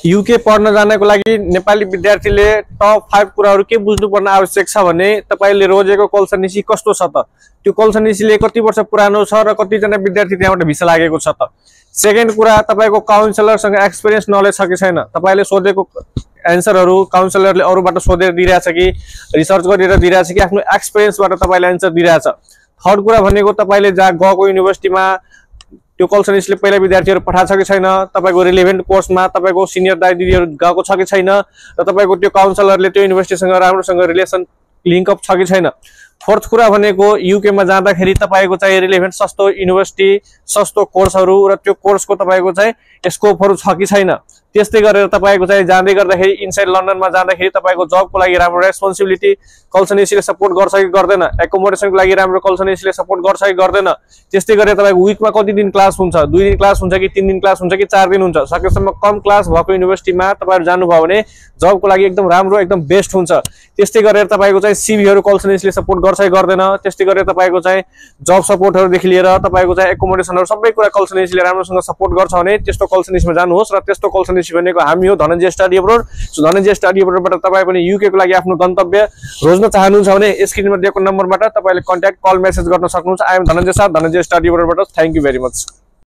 UK पढ्न जानको लागि नेपाली विद्यार्थीले टप 5 कुराहरू के बुझ्नुपर्न आवश्यक छ भने तपाईले रोजेको कल्सनिसी कस्तो छ त, त्यो कल्सनिसीले कति वर्ष पुरानो छ र कति जना विद्यार्थी त्यहाँबाट भिसा लागेको छ त। सेकेन्ड कुरा, तपाईको काउन्सिलरसँग एक्सपिरियन्स नलेज छ कि छैन, तपाईले सोधेको एन्सरहरू काउन्सिलरले अरूबाट सोधेर दिइरहेछ कि रिसर्च गरेर दिइरहेछ कि आफ्नो एक्सपिरियन्सबाट तपाईले एन्सर दिइरहेछ। थर्ड कुरा भनेको तपाईले जहाँ गएको युनिभर्सिटीमा त्यो कल्सनिसले पहिला विद्यार्थीहरू पठाएको छ कि छैन, तपाईको रिलेभेन्ट कोर्समा तपाईको सिनियर दाइ दिदीहरू गएको छ कि छैन र तपाईको त्यो काउन्सिलरले त्यो युनिभर्सिटीसँग राम्रोसँग रिलेसन लिङ्कअप छ कि छैन। फोर्थ कुरा भनेको युकेमा जाँदाखेरि तपाईको चाहिँ रिलेभेन्ट सस्तो युनिभर्सिटी सस्तो कोर्सहरू र त्यो कोर्सको तपाईको चाहिँ स्कोपहरू छ कि छैन। त्यस्तै गरेर तपाईको चाहिँ जाँदै गर्दाखेरि इनसाइड लन्डनमा जाँदाखेरि तपाईको जबको लागि राम्रो रेस्पोन्सिबिलिटी कल्सनिसीले सपोर्ट गर्छ कि गर्दैन, एकोमोडेसनको लागि राम्रो कल्सनिसीले सपोर्ट गर्छ कि गर्दैन। त्यस्तै गरेर तपाईको विकमा कति दिन क्लास हुन्छ, 2 दिन क्लास हुन्छ कि 3 दिन क्लास हुन्छ कि 4 दिन हुन्छ, सकेसम्म कम क्लास भएको युनिभर्सिटीमा तपाईहरु जानुभयो भने जबको लागि एकदम राम्रो एकदम बेस्ट हुन्छ। त्यस्तै गरेर तपाईको चाहिँ सिभीहरु कल्सनिसीले सपोर्ट गर्छ कि गर्दैन। त्यस्तै गरेर तपाईको चाहिँ जब सपोर्टहरुदेखि लिएर तपाईको चाहिँ एकोमोडेसनहरु सबै कुरा कल्सनिसीले राम्रोसँग सपोर्ट गर्छ भने त्यस्तो कल्सनिसीमा जानुहोस्। र त्यस्तो कल्सनिसी भनेको हामी हो Dhananjay study abroad. So Dhananjay study अब्रोडबाट तपाई पनि युके को लागि आफ्नो गन्तव्य रोज्न चाहनुहुन्छ भने स्क्रिनमा दिएको नम्बरबाट तपाईले कन्ट्याक्ट कल मेसेज गर्न सक्नुहुन्छ। I am Dhananjay sir, Dhananjay study अब्रोडबाट। Thank you very much.